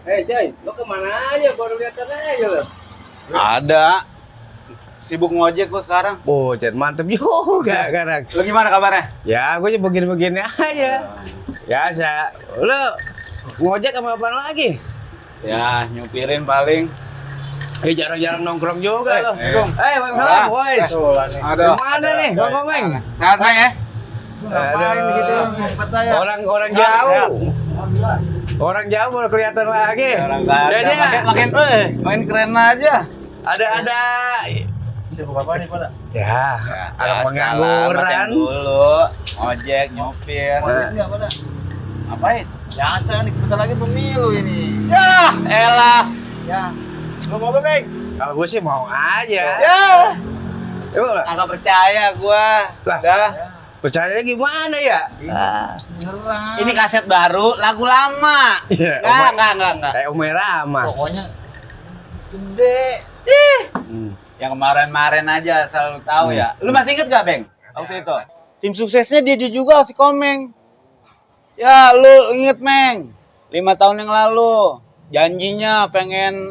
Coy, lo kemana aja? Baru liatan aja lo. Ada. Sibuk ngojek gua sekarang. Oh, Chat, mantep juga sekarang. Lu gimana kabarnya? Ya, gue cuma begini-begini aja. Biasa. Lo ngojek sama apa lagi? Ya, nyupirin paling. Jarang-jarang nongkrong juga lo. Waalaikumsalam, boys. Aduh. Gimana nih, Bang Komeng? Sehat, Bang ya? Ngapain gitu? Orang jauh. Orang jauh baru kelihatan lagi. Orang nggak ada. Jadi, Makin keren aja. ada. Sibuk apa nih, Pak? Ya, ada biasa pengangguran. lah, yang dulu. Ojek, nyupir. Enggak, Pak. Ngapain? Biasa nih, bentar lagi pemilu ini. Ya, elah. Ya. Lu mau gak, Bang? Kalau gue sih mau aja. Ya. Emang Agak percaya gua. Lah. Dah. percayanya gimana ya? Beneran. Ini kaset baru, lagu lama. Iya, Enggak. Kayak Umi Rama. Pokoknya gede. Yang kemarin-kemarin aja selalu tahu ya. Lu masih inget gak, Beng? Waktu itu. Tim suksesnya dia juga si Komeng. Ya, lu inget, Meng. 5 tahun yang lalu. Janjinya pengen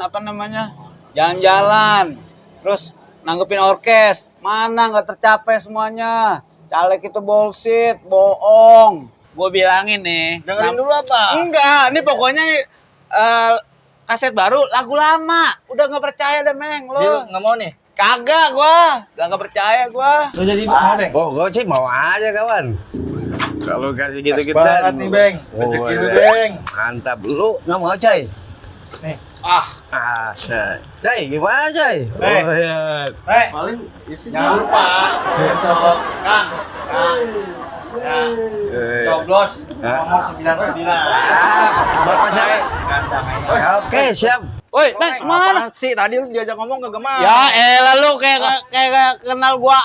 jalan-jalan. Terus nanggepin orkes. Mana nggak tercapai semuanya. Caleg itu bullshit, bohong. Gue bilangin nih. Dengerin dulu apa? Enggak, ini pokoknya nih kaset baru, lagu lama. Udah nggak percaya deh, Meng. Lu Lu nggak mau nih? kagak gua. Nggak percaya gua. Lu jadi mau, Bang? Oh, gue sih mau aja kawan. Kalau kasih gitu-gitu. Banget nih, Bang. Rezeki lu, Bang. Mantap. Lu nggak mau, Coy? Nih. Coy, gimana, Coy? Eh. Oh, ya. Paling Jangan lupa besok Kang. Ya. Coblos nomor 99. Bapak saya. Ganteng aja. Oke, siap. woi, Meng, mana? Sih tadi lu diajak ngomong kagak mau. Ya elah lu kayak kenal gua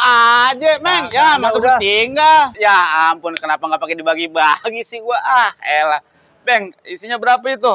aja, Meng. Ya, masa udah. bertinggal. Ya ampun, kenapa nggak pakai dibagi-bagi sih gua? Elah. Beng, isinya berapa itu?